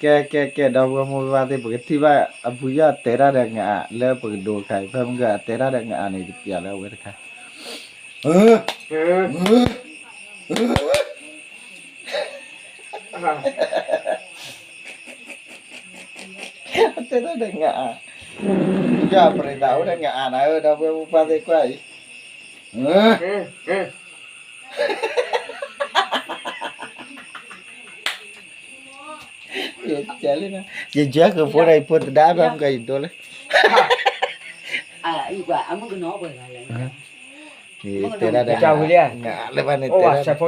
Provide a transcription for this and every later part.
ကဲ ကဲ ကဲ ဒီပုၢ်ဝဲၢ်မိၢ်ပၢ်သ့ၣ် ပကထံၣ်ဘၣ်အဖုယီၢ်တဲတၢ်ဒီးငအၣ်လၢပကဒိးတခါအံၤ ဖဲမုၢ်ဂၤအတဲတၢ်ဒီးငအၣ်န့ၣ် ယပျးလၢအဝဲတခါ အတဲတၢ်ဒီးငအၣ်, ယီၢ်ပြံသးအိၣ်ဒီးငအၣ်နၤဧၢ ဒီပုၢ်ဝဲၢ်မိၢ်ပၢ်သ့ၣ်ကွၢ်အံၤ ယကဲလံ, ယယဲၢ်ဃုာ်ဖိဒီးယဖိသဒါဘၣ်မုၢ်ကယဒိလၢ တဲဒၣ်ဒီး လၢဘၣ်န့ၣ်တဲဒၣ် ဖု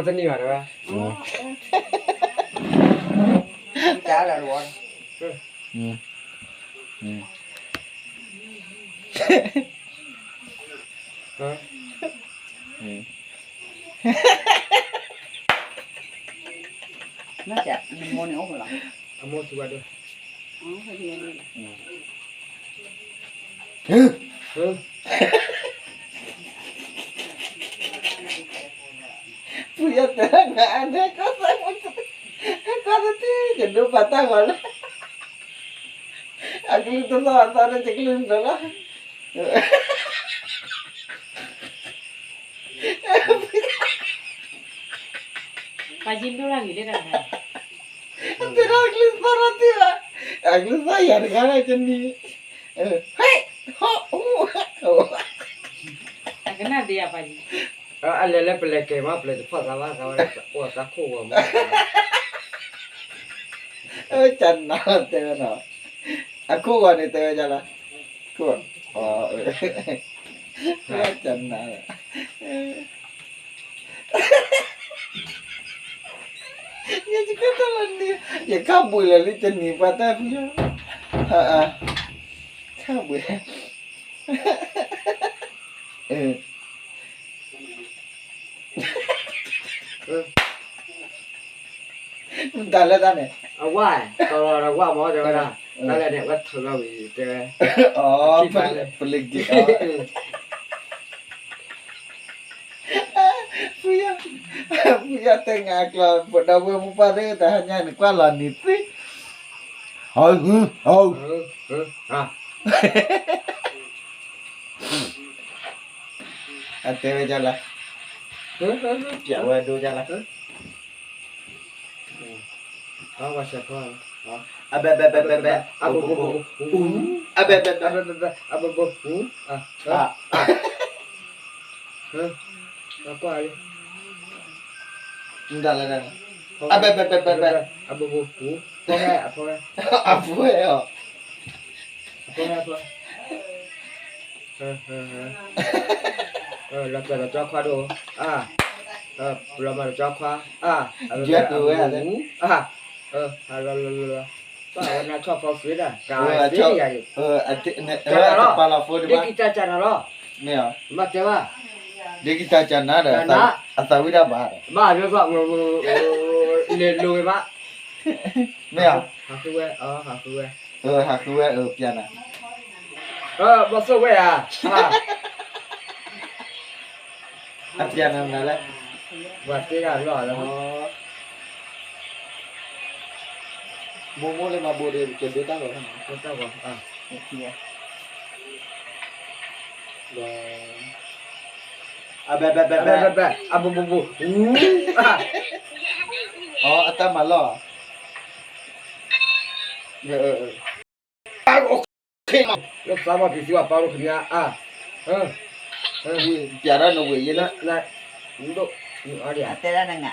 ယီၢ်တဲနၤအါန့ၣ် ကီၢ်သးမူ ကီၢ်သးတံၢ် ကဒိးပာ်တၢ်ဂီၤလၢ အကလုၢ်တသီၣ်အသီန့ၣ် ကကလုၢ်တဘျီလီၤ ပှၤယံၤဒိၣ်တၢ်ဂ့ၤလၢတၢ်တခါ, တဲဒၣ်ကလုၢ်သီၣ်ထီၣ်တံၢ်ဘၣ်, အကလုၢ်သီၣ်ယၤတဂၤလၢကနံၤ, ဟဲ, ဟီၣ်, အကနၣ်သ့ယၤပှၤယံၤ, အလဲၤလၢပလဲၤကဲၤမး ပလဲၤတဖီၣ်သးဘၣ် သးဝဲအိၣ်သးခိၣ်ဂီၤမး, ကနၤတဲဝဲနီၤ, အခိၣ်ဂီၤန့ၣ်တဲဝဲဒ်လဲၣ်, ခိၣ်, ကနၤ ယကတၢၢ်လီၤနံၤ, ယခါဘှံးလီၤလံတနံၤပှၤတၢ်ဖံး, ခါဘှံး, မတၤလၢတၢ်န့ၣ်, အဝဲ, ကဝဲမ့ၢ်တဲဝဲဒၣ်, တၢ်လၢန့ၣ်ဝဲထၢလီၤဝံၤတဲဝဲ, အီ, ပလ့ၤက့ၤအီ ဖုယီၢ်, ဖုယီၢ်တဲငါကျီၢ် ဒီပုၢ်ဝဲၢ်မိၢ်ပၢ်သ့ၣ် တဟါညါန့ၣ် ကွၢ်လီၤနံၤသ့, ဟီ, ဟီ, အတဲဝဲဒ်လဲၣ်, ပျးဝဲဒိဒ်လဲၣ် အဘဲဘဲဘဲဘဲဘဲ, အဘိဘိဘိ, အဘဲဘဲဘဲဘဲ, အဘိဘိ, အ, အ, အကွၢ်လံ, မတၤလဲၣ်, အဘဲဘဲဘဲဘဲဘဲ, အဘိဘိ, အဖိဟဲ, အဖိဟဲ, အဖိဟဲအီၤ, အဖိဟဲအဖိ လီၤပျဲလီၤကၠီခွါဒိၣ်, အ, လီၤမၤလီၤကၠီခွါ, အ, အ, လီၤလီၤလီၤလီၤ, ပှၤဝဲနၤဆီၣ်ဖီသ့ဒၣ်, ကသ့ယၤန့ၣ်, တပာ်လီၤဖိဒံးဘၣ်, ဒ်ကံတၢ်ကၢ်နၤလီၤ, မ့ၢ်, မ့ၢ်တဲဘၣ်, ဒ်ကံတၢ်ကၢ်နၤဒီး, အသးဝံၣ်ဒၣ်ဘၣ်, ဘၣ်ဒ်သိး, လဲၤလိၤဝဲဘၣ်, မ့ၢ်, ဟးဃုဝဲ, ဟးဃုဝဲ, ဟးဃုဝဲ, ပျးနၤ, ဘီသိၣ်ဝဲဧါ, အပျးနၤမနုၤလဲၣ်, ပှၤတဲဒၣ်လီၤလၢ, မိၢ်မိၢ်လၢမၤဘိးဒီး ကဒိတၢ်ဂီၤ, တၢ်ဂီၤ, အဘဲဘဲဘဲဘဲ, အဘိဘိဘိ, အတၢ်မၤလီၢ်, လၢသးဘၣ်ပျံၤသံဘၣ်ပာ်လိာ်ကမံးအါ, ပျးထီၣ်နဝံၤယဲလၢ, တဲဒၣ်နငါ,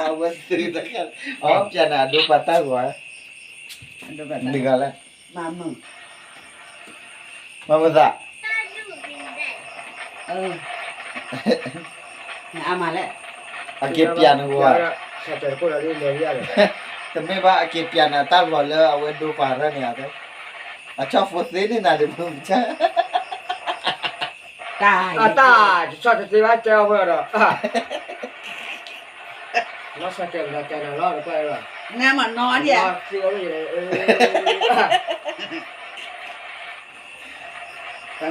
အဝဲသုတခါ, အပျးနၤအဒိပာ်တၢ်ဂီၤ, နဂၤလဲၣ်, မၤမုာ်သး, အက့ၤပျးနဂီၤ, တမ့ၢ်ဘၣ် အက့ၤပျးနၤတၢ်ဂီၤလၢအဝဲဒိပာ်ရၢၢ်န့ၣ်, အဆီၣ်ဖိသ့န့ၢ်နၤဒ်မုၢ်မဆါ အတၢ်, တဆီၣ်တသ့ဘၣ်တဲအီၤဝဲဒီး, နီၢ်ဆၢတဲာ်မတၤတဲနၤလီၤ တကွၢ်လၢၤဘၣ်, နမနီၤဒ်, သ့အီၤ, အ အ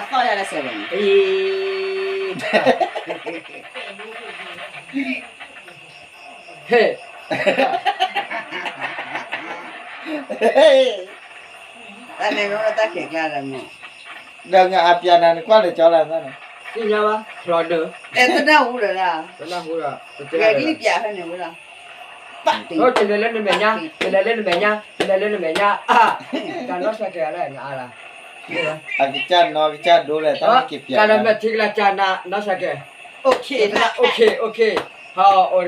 သီၣ်ယၤလၢ seven န့ၣ်, ဟ့ၣ်, တၢ်န့ၣ်မ့ၢ်တၢ်ခံးကျါဒီးမ့ၢ်, ဒီးငါအပျးနၤန့ၣ် ကွၢ်လၢကၠီလၢ်သၣ်န့ၣ်, သ့ၣ်ညါဘၣ် ဖျီဒၢ, အဲတနၢ်ဟူဒီး, တနၢ်ဟူဒီး, ကဲကလံၣ်ပျးဖဲန့ၣ်ဝဲဒၣ်, ပၣ်တံၢ်, ကလဲၤလၢနမဲာ်ညါ, ကလဲၤလၢနမဲာ်ညါ, ကလဲၤလၢနမဲာ်ညါ, တၢ်နီၢ်ဆၢကဲၤလၢနအါလၢ, အကစၢ်နီၢ်ကစၢ်ဒိလဲၣ် တၢ်နီၢ်က့ၤပျး, ကလၢမဲာ်ထံကလၢကၢ်နၤ နီၢ်ဆၢကဲၤ, အိၣ်ခ့, အိၣ်ခ့, အိၣ်ခ့, ဟ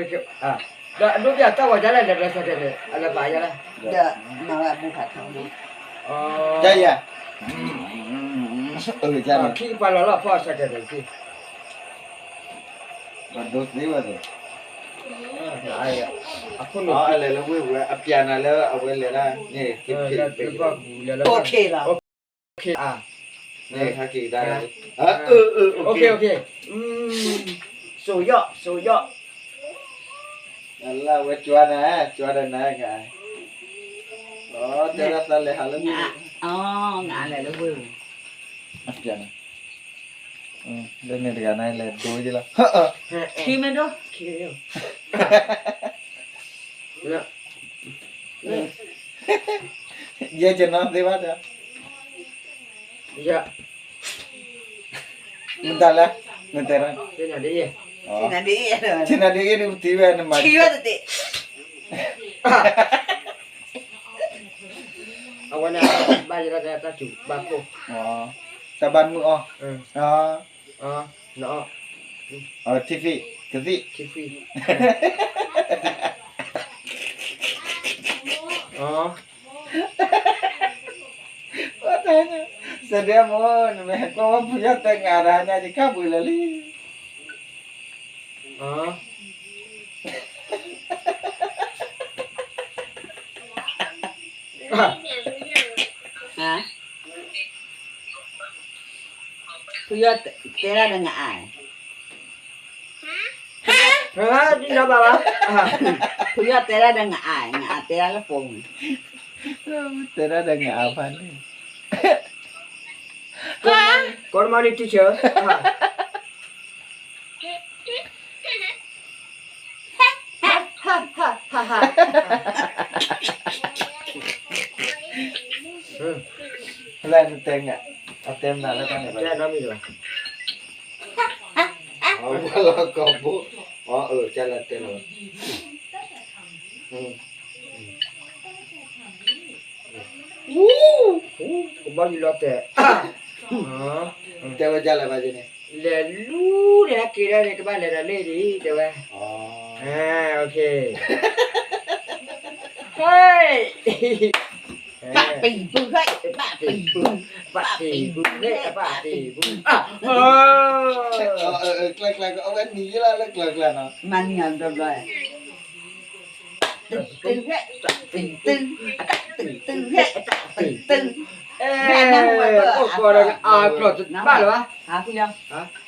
ီ, ဒီးအဒိပျးတၢ်ဝဲဒၣ်လဲၣ် နီၢ်ဆၢကဲၤန့ၣ် အလၢပာ်ယၤလဲၣ်, ဒီးမၤဝဲအဘူးဖးထီ, ယၤယၤ, ခံကပၤလီၤလီၤဖီအဆၢကဲၤန့ၣ်, ဘၣ်ဒိသ့ဝဲသ့, အလဲၤလၢဝ့ၢ်ဝဲ အပျးနၤလၢအဝဲလဲၤဒၣ်န့ၣ်, အိၣ်ခ့လီၤ, စိယီၣ်, စိယီၣ်, လၢဝဲကၠွါနၤ, ကၠွါဒီးနၤ, တဲဒၣ်သးလဲၤဟးလၢဝ့ၢ်, အပျးနၤ, လၢန့ၣ်တဂၤနၤလဲၤဒိယလီၤ, ခံမ့ၢ်ဒိ, ယဲယနီၢ်သ့ဘၣ်ဒီး, မတၤလဲၣ်, မတဲ, ဆ့နၤဒ်အ့ၣ်န့ၣ် ပတံၤဝဲနမၤ, အဝဲန့ၣ် ဘၣ်ယဲဒၣ်တၢ်စူၤဘၣ်ခိၣ်, တၢ်ဘၣ်မုာ်အီၣ်, ထံဖံး, ကသံၣ်, စဒဲမိၢ် နမ့ၢ်ဟဲကွၢ်ဝဲဖုယီၢ်တဲငါဒီး ဟါညါယကၢ်ပှ့ၤလၢာ်လံ, ဖုယီၢ်တဲဒၣ်ဒီးနအါ, ဖုယီၢ်တဲဒၣ်ဒီးနအါ, နအါတဲဒၣ်လၢဖိန့ၣ်, တဲဒၣ်ဒီးနအါဖးန့ၣ်, Good morning teacher, လၢနတဲငါ, အတဲမနုၤလၢတၢ်န့ၣ်ဘၣ်, အဝဲလီၤကီၢ်ဘိ, အၢ ကလၢတဲလီၤ, ကဘီယူၤလီၤတဲာ်, တဲဝဲဒ်လဲၣ်ဘၣ်န့ၣ်, လဲၤလူၤန့ၣ် ဟဲက့ၤဒၣ်န့ၣ် ကဘၣ်လဲၤဒီးလ့ၣ်ဒံး တဲဝဲ, ဟဲ, ဘၣ်တံၢ်ဘု, ဘၣ်တံၢ်ဘု, ဘၣ်တံၢ်ဘု, ဘၣ်တံၢ်ဘု, ကျၢၤကျၢၤ အဝဲနံၤယလၢကျၢၤကျၢၤနီၤ, မၤနံၤအီၤတဘျီ, တံၢ်တု, တံၢ်တု, တံၢ်တု, တံၢ်တု, အကျိာ်တဘၣ်လၢၤဘၣ်,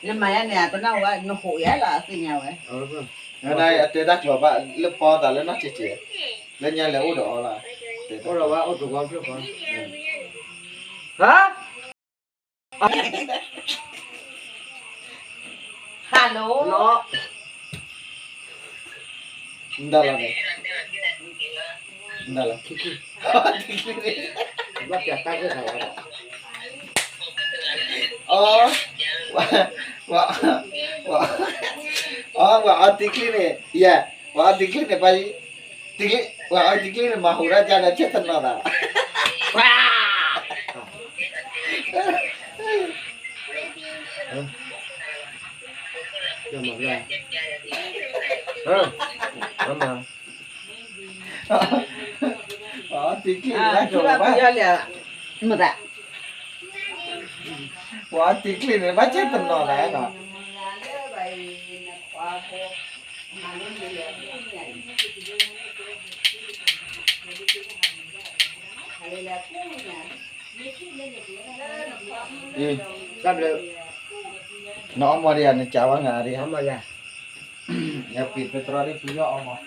နမၤယၤန့ၣ် တနၢ်ဝဲ နဟိးယၤလီၤ အသ့ၣ်ညါဝဲ, အတဲတၢ်ကျိာ်ဘၣ် လၢပီသးလၢနီၢ်ဆံးဆံး, လၢညါလဲၤအိၣ်ဒီးအီၤလီၤ, အိၣ်ဒီးဝဲအိၣ်တဝီဖျၢၣ်ဃီ, ဟါ Hello, မတၤလီၤန့ၣ်, မတၤလီၤ, ဘၣ်ပြတၢ်ဂ့ၢ်တၢ်ဝဲ, အီ, အီ, ပှၤအီတံၤကျိၤန့ၣ်, ယဲ, ပှၤအီတံၤကျိၤန့ၣ် ပှၤ, တံၤကျိၤ, ပှၤအီတံၤကျိၤန့ၣ် မၤဟူးတၢ်ကါဒီး ဆဲးတနီၤသး ပှၤအီတံၤကျိၤန့ၣ် ဘၣ်ကၠီၤဘၣ်, ပှၤအီတံၤကျိၤန့ၣ် ဘၣ်ဆဲးတနီၤသးနီၤ. နအီမီၢ်ဒံးဧါ နကးဝဲငါဒံးဧါ, ယပံၤပတြီဒံးဖုယီၢ်အီမီၢ်,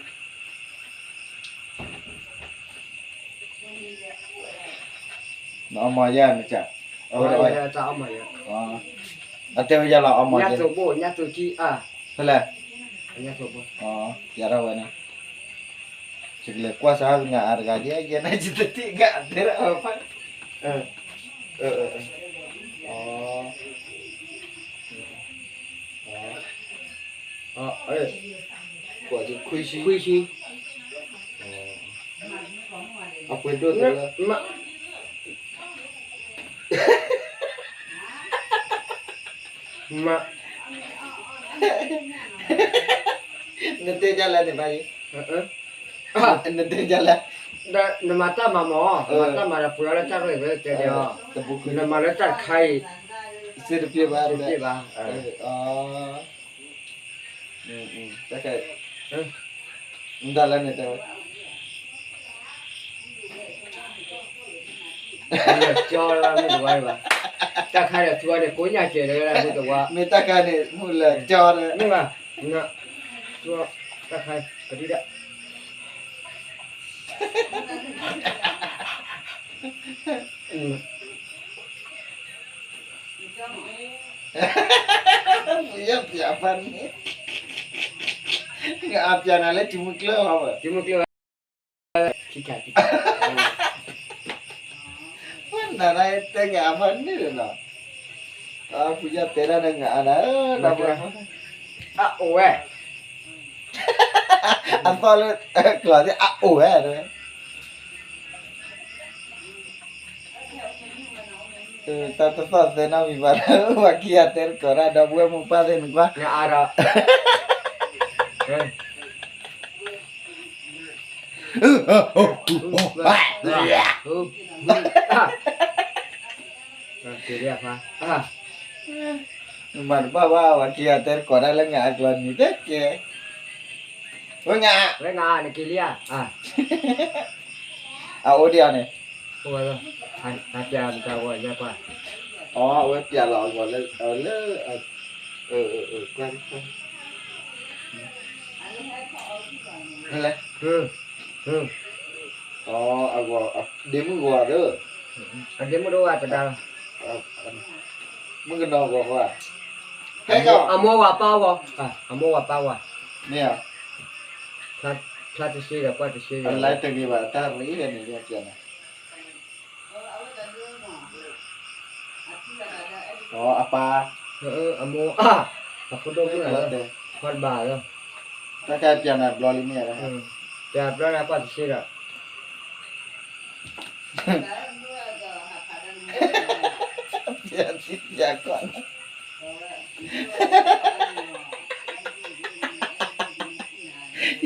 နအီမီၢ်ယဲနကး, အဝဲတအီၣ်ယၤ, အတဲဝဲယၤလီၤအီမး, ညၣ်သိဘိၣ် ညၣ်သိထံ, ဖဲလဲၣ်, ညၣ်သိဘိၣ်, ယၤထီၣ်ဝဲန့ၣ်, ယကလဲၤကွၢ်စၢ်ပှၤအါတဂၤဒ်ယဲန့ၣ် ယတထံၣ်ကတဲဒၣ်အဖါ, ခွံဆံ, ခွံဆံ, အပှ့ၤဒိၣ်တလၢ မ့ၢ်, နတဲဒ်လဲၣ်န့ၣ်ဘၣ်ယံၤ, နတဲဒ်လဲၣ်, နမၤတၢ်မၤမး, မၤတၢ်မၤဒီးပှ့ၤအီၤလၢတၢ်ရဲၣ်ဝဲတဲဒ်အီၤ, နမၤလၢတၢ်တခါအံၤ, စ့တပျ့ၤဘၣ်, တပျ့ၤဘၣ်, တၢ်ခဲ, ဒ်လဲၣ်န့ၣ်တဲဝဲ ကၠီလၢမုၢ်တဝါဘၣ်, တၢ်ခါဒီးသူဝဲန့ၣ် ကိးညါကဲးလၢမုၢ်တဝါ, မ့ၢ်တၢ်ခါန့ၣ် မုၢ်လၢကၠီလၢ, မ့ၢ်ဘၣ်, တၢ်ခါကဒံဒၣ် ဖုယီၢ်ပျးဖးန့ၣ်, အပျးနၤလၢထံမုၢ်ကျၢၢ်ဟီဘၣ်, ထံမုၢ်ကျၢၢ်, ခံခါခံခါ, ဖုနၤဒၣ်တဲငါအဖးန့ၣ်လီၤ, ဖုယီၢ်တဲဒၣ်နငါအါနၤ, အအိၣ်ဝဲ, အသီၣ်လၢကျီၤသ့ၣ် အအိၣ်ဝဲ, တၢ်တသီၣ်သဲနီတမံၤဘၣ်, ပှၤခံဂၤတဲတကိးတၢ်ဒီပုၢ်ဝဲၢ်မိၢ်ပၢ်သ့ၣ်နကွၢ်, အါဒီး မၤတဘၣ်ဘၣ် ပှၤခံဂၤတဲတကိးတၢ်လၢငါအကျီၤနံၤတက့ၢ်, ဝဲငါ, ဝဲငါနက့ၤလံဧါ, အအိၣ်ဒံးအီၤန့ၣ်, အဝဲပျးလီၤအဂီၢ်လၢ, လၢ, ကွၢ်, ဖဲလဲၣ်, အဂီၢ်, ဒ့မုၣ်ဂီၤဒီး, အဒ့မုၣ်တအိၣ်ဘၣ်တဒါလီၤ, မုၣ်ကနီၤဂီၤဃီဧါ, ဟဲကီး, အမိၢ်ဝၤပၢ်ဂီၤ, အမိၢ်ဝၤပၢ်ဂီၤ, မ့ၢ်ဧါ, ဖျါတသ့ဒီးကွၢ်တသ့ဒီး, အလဲၤတဂ့ၤဘၣ်တၢ်ရ့ဟဲန့ၣ်, အပၢ်, အမိၢ်, အဖိဒိၣ်မုၣ်လီၤ, ခီတဘၣ်လီၤ, တၢ်ကပျးနၤဘျီလံမ့ၢ်ဧါ, ပျးဘျီနၤကွၢ်တသ့ဒီး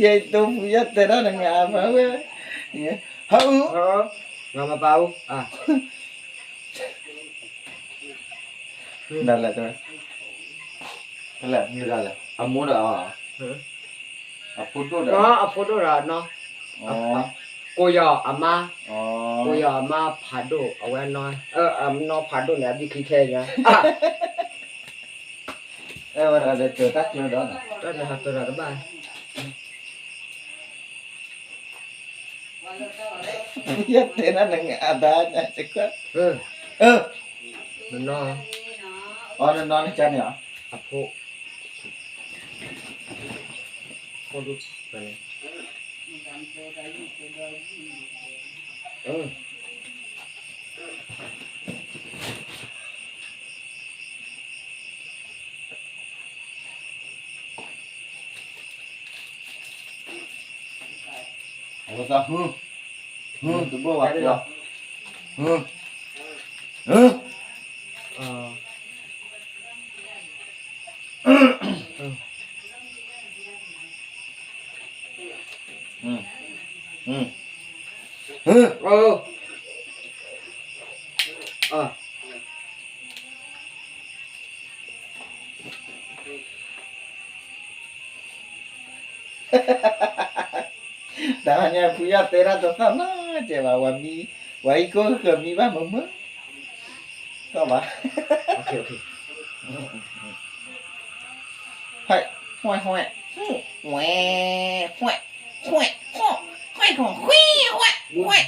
ယဲတိၢ်ဖုယီၢ်တဲဒၣ်နငါအဖးဝဲ, ဟးအူ, ဒ်လဲၣ်တဲဝဲ, ဒ်လဲၣ်, အမိၢ်ဒီး, အဖိဒိၣ်ဒီး, အဖိဒိၣ်ဒီးနီၤ, ကိးယီၤအမါ, ကိးယီၤအမါဖးဒိၣ် အဝဲ, အနီၢ်ဖးဒိၣ်န့ၣ် အဘံၣ်ချံခဲအံၤညါ, အဲဝဲဒၣ်ဒီးတၢ်ကျၢၤဒီး, တၢ်တဟးတၢ်တဘၣ် ယတဲနၤနငါအတၢ်ညါစ့ၢ်ကီး, နနီၢ်, အီ နနီၢ်နကၢ်န့ၣ်, အဖိ, ဖိဒိၣ်, အဝဲသး, တဘိဝဲ, တၢ်ညါ ဖုယီၢ်တဲဒၣ်တသီၣ်နီတစဲးဘၣ်, ဝၤမံ, ဝၤဟံၣ်ကိၢ်ဃၢၤမံဘၣ်မုာ်မုာ်, သီၣ်ဘၣ်, ဝဲ, ဝဲ, ဝဲ, ဝဲ, ဝဲ,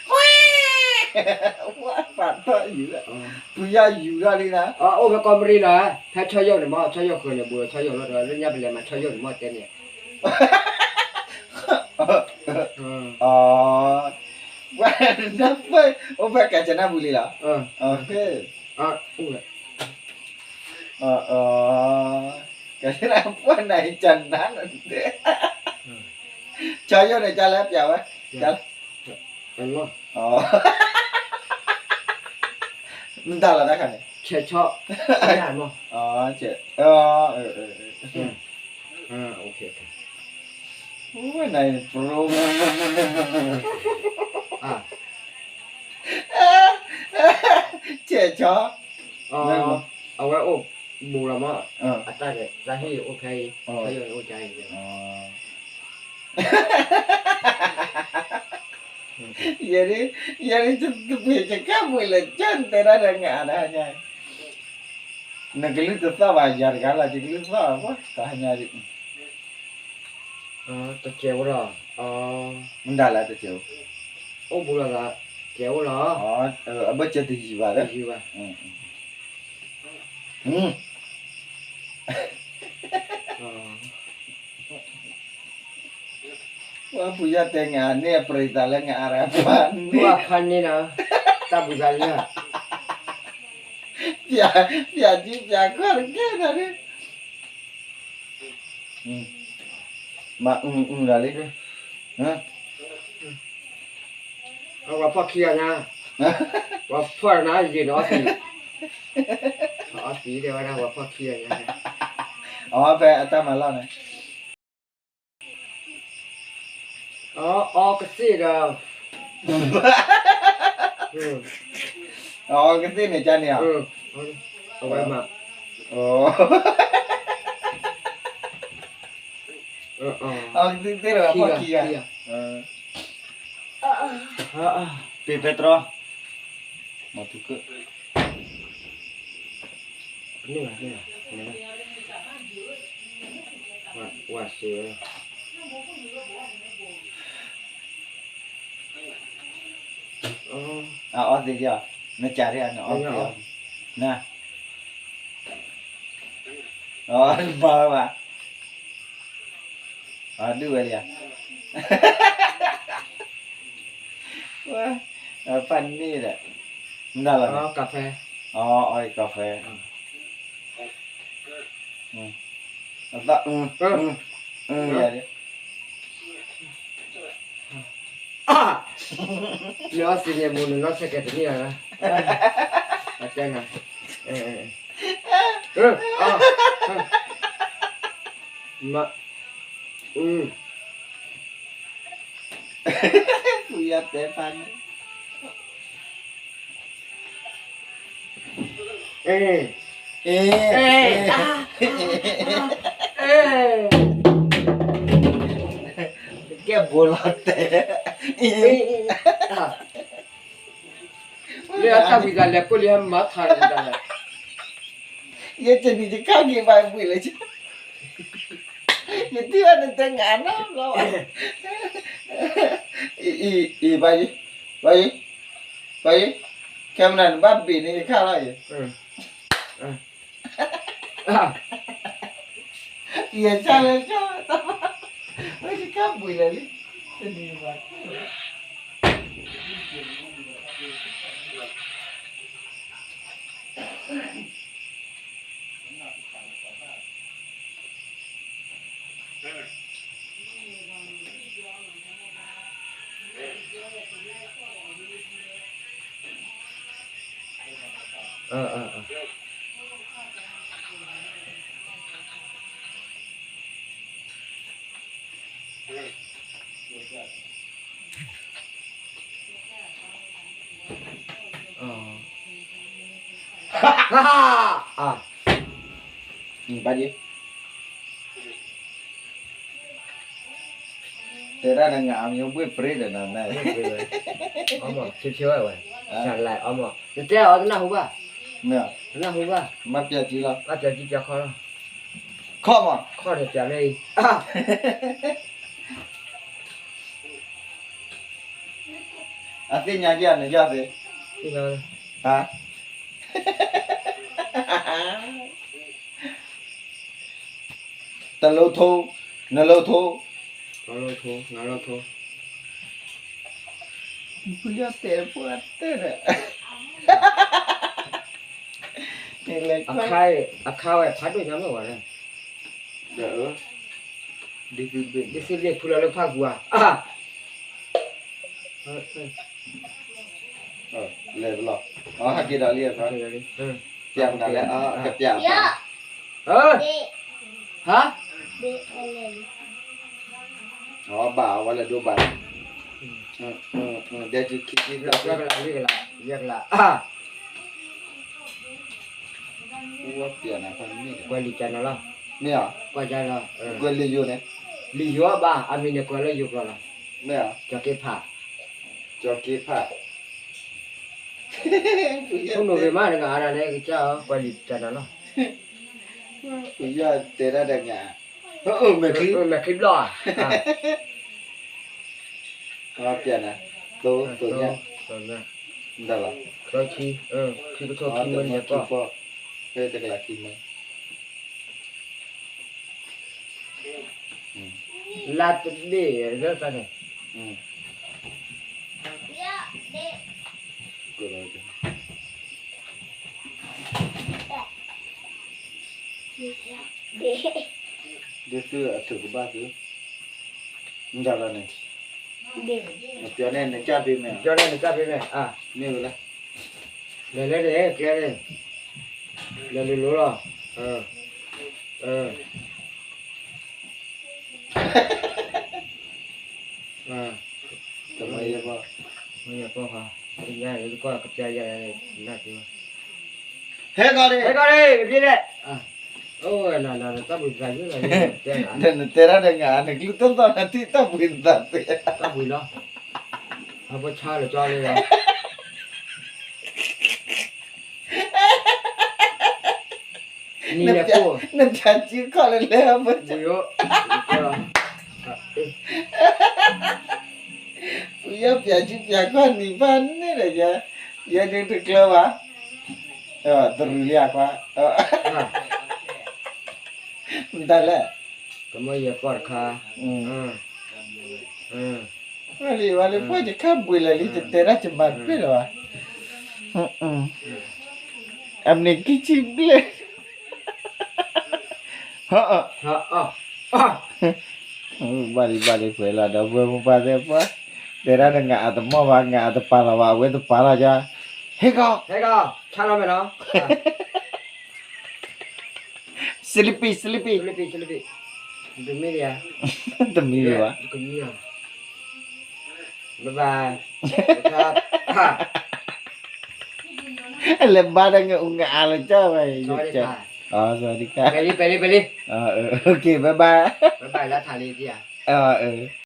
ဝဲ, ဝဲပာ်ထီၣ်ယူၤ, ပူၤယါယူၤထီၣ်လံနၤ, အိၣ်ဖဲကီၢ်မရံလီၤ, ဖဲဆီယိၣ်န့ၣ်မ့ၢ် ဆီယိၣ်ဃုာ်န့ၣ် ဘူးလီၤဆီယိၣ်လီၤဒီး လၢညါပလဲၤမၤဆီယိၣ်န့ၣ်မ့ၢ်တဲန့ၣ်, ဝဲ အိၣ်ဖဲကၣ်စနဘူရံလီၤ, ကၣ်စနဘူရံနၤကနၣ်, ဆီယိၣ်န့ၣ်ကလဲၤပျးဝဲ, ကလဲၤ မတၤလီၤတၢ်ခါန့ၣ်, ဆဲးဆီ, ဝဲနၤ ပရိ, ဆဲးဆီ, အဝဲအိၣ်ဘူးလီၤမး, အတၢ်ကဲ တၢ်ဟ့ၣ်အိၣ်ဖဲအံၤ, ဆီယိၣ်န့ၣ်အိၣ်ကါအံၤ ယဲဒၣ်, ယဲဒၣ်တပှ့ၤယကါပှ့ၤလဲၣ် ကၢ်တဲဒၣ်ဒီးငါတဟါညါ, နကလုၢ်တသီၣ်ဘၣ် ယၤတဂၤလီၤ ယကလုၢ်သီၣ်ဘၣ် တဟါညါဒ်, တကဲးအိၣ်လီၤ, မတၤလဲၣ်တကဲးအိၣ်, အိၣ်ဘူးလီၤသး, ကဲးအိၣ်လီၤ, အဘၢၣ်စၢၤတယံၤဘၣ်လၢ, ယံၤဘၣ်, ပှၤပူၤယါတဲငါန့ၣ် အပြံသးလၢငါအါရၤပှၤန့ၣ်, ပှၤဖးန့ၣ်လီၤ, တၢ်ပူၤသးလၢ, ပျး, ပျးကံပျးခီၣ်တကဲနၤန့ၣ်, မၤအုၣ်အုၣ်ဒၣ်လံ, ပှၤဖီၣ်ခံဂၤညါ, ပှၤဖီၣ်နၤယံာ်န့ၣ်အီသံး, အီသံးတဲဝဲဒၣ်ပှၤဖီၣ်ခံဂၤညါ, အဖဲအတၢ်မၤလီၢ်န့ၣ်, အီကသ့ၣ်ဒီး, အီကသ့ၣ်န့ၣ်ကန့ၣ်, အဝဲမၤ, အီကသ့ၣ်ဒီးပှၤဖီၣ်ခံဂၤ, ပ့ၤဖဲတြီ, မၤထူကၢၣ်, ဝၤစ့ဝဲ, အအီသံးဒံး, နကးဒံး, နအီသံး, န, အီဘၣ်ဝဲဘၣ်, ဒုးဝဲလံဧါ, ဖးန့ၣ်ဒီး, မတၤလီၤ, အီကီးဖဲ, အသီၣ်, ယၤဒၣ် လၢအီစံးန့ၣ်မူနနီၢ်ဆဲးကဲးတနံၣ်လီၤ, အတဲနၤ, မ, ပူၤယါတဲဖးန့ၣ်, အ့, ကဲဘိလီၤတဲ, လၢအတၢ်ဝံၤတၢ်လဲၤကိၣ်လံဟဲမၤထါလီၤဝံၤတၢ်လဲၤ, ယဲၢ်တနံၤယကၢ်က့ၤဘၣ်ဘှံးလၢ, ယထံၣ်ဘၣ်နတဲငါနီၤလီၤ, အံၤ, အံၤ, ဘၣ်ယံၤ, ဘၣ်ယံၤ, ခဲမနၤနဘၣ်ဘ့ၣ်န့ၣ်ယခါလီၤအံၤ, ယဆါလၢကၠီ, ဝဲယကၢ်ဘှံးလၢလံ, တနံၤဘၣ် ဘၣ်ယံၤ, တဲဒၣ်နငါအမံၤဘှ့ၣ်ပြ့ဒီးနၤ, အီမး, ဆၢဆၢဝဲ, နတဲအီၤတနၢ်ဟူဘၣ်, တနၢ်ဟူဘၣ်, ဘၣ်ပျးကံလီၤ, ဘၣ်ပျးကံပျးခီလီၤ, ခီမး, ခီန့ၣ်ပျးမ့ၢ်အံၤ အသ့ၣ်ညါက့ၤအနယီၢ်သ့, ဟါ, တလိၣ်ထိ, နလိၣ်ထိ, နလိၣ်ထိ, နလိၣ်ထိ, ဖုယီၢ်တဲတပှၢ်တၢၢ်ဒီး, အခါဝဲဖးဒိၣ်ညါမ့ၢ်ဝဲ, ဒီး, ဒ်သုဘ့ၣ်ဖုလီၤလၢဖးပူၤဧါ, လဲၤလီၤ, ဟဲက့ၤဒီးလံ, ပျးမနုၤလဲၣ်, ကပျးဘၣ်, ဟါ, အဘၣ်အဝဲလဲၤဒိဘၣ်, ဒဲကခံခံ, ယကလး, ယကလး, ကွၢ်လံာ်ကနၤလီၤ, မ့ၢ်ဧါ, ကွၢ်လံာ်ယိာ်န့ၣ်, လံာ်ယိာ်ဘၣ်, အမံၤန့ၣ်ကွဲးလၢယိာ်ကျိာ်လီၤ, မ့ၢ်ဧါ, ကၠီၤက့ဖး, ကၠီၤက့ဖး, ဖုနိၣ်ဂ့ၤမး နဂၤအါဒၣ်န့ၣ် ကစၢ်ကွၢ်လံာ်ကနၤလီၤ, ဖုယီၢ်တဲဒၣ်တဂၤ, မဲာ်ချံဘျီၣ်ဧါ, ပျးနၤ, သိ, သိညါ, ဒၣ်လီၤ, ခံကထိခံမၢယဲၢ်ပီၢ်, တကလးခံမၢ လါတဘ့ၣ်လၢတၢ်န့ၣ်, ဒ်သုအထုးကဘၣ်သု, မတၤလီၤန့ၣ်, နကၠီန့ၣ်နကၢ်ဖဲမဲာ်, ကၠီန့ၣ်နကၢ်ဖဲမဲာ်, မ့ၢ်ဝဲလဲၣ်, လဲၤလၢန့ၣ် ကျဲန့ၣ်, လဲၤလိၤလိၤလီၤ, တမ့ၢ်ယဲၢ်ပီၢ်, ကပျးယၤ, ဟဲကီးန့ၣ်, ဟဲကီးန့ၣ်, ကပျးလဲၣ်, အိၣ်ဝဲနၤနၤ တၢ်ဘှံးသးယုၢ်လီၤ, နတဲတၢ်တဂၤ နကျူတၢ်သီၣ်နထံၣ်တၢ်ဘှံးသးသ့, တၢ်ဘှံးလီၤ, အဖိဆါလၢကၠီလၢ နပျးစုခီၣ်လၢလဲၤ, ပယီၤပျးစုပျးခီၣ်နံၤဖးန့ၣ်ဒီးယဲ, ယဲဒုးတကျၢၤဘၣ်, တရူးလံအခွါ, မတၤလဲၣ်, ကမၢယဲၢ်ပီၢ်တခါ, ဝဲလံဝဲလံ ပှၤယခါဘှံးလၢာ်လံ တတဲဒၣ်ယမၤတပ့ၢ်လၢၤဘၣ်, အမ့ၢ်ကံၢ်ဆံဘျဲၣ်, ဘၣ်လံဘၣ်လံ ပှဲၤလီၤဒီး ပှၤမိၢ်ပှၢ်သ့ၣ်ပှၢ်, တဲဒၣ်နငါအတမီၢ်ဘၣ် ငါအတပာ်လီၤဘၣ် အဝဲတပာ်လီၤယၤ, ဟဲကီး, ဟဲကီး, ဆါလီၤမဲာ်လီၤ. Sleepy, sleepy. Sleepy, sleepy. တမံၤယၤ, တမံၤယၤဘၣ်, တမံၤယၤ, bye bye. လဲၤဘါတၢ်ငါအူငါအါလၢကၠီဝဲ, စဝၤဒံခါ, စဝၤဒံခါ, ပဲလံ ပဲလံ ပဲလံ, okay, bye bye, bye bye လၢထးလံ တယၤ, အၢ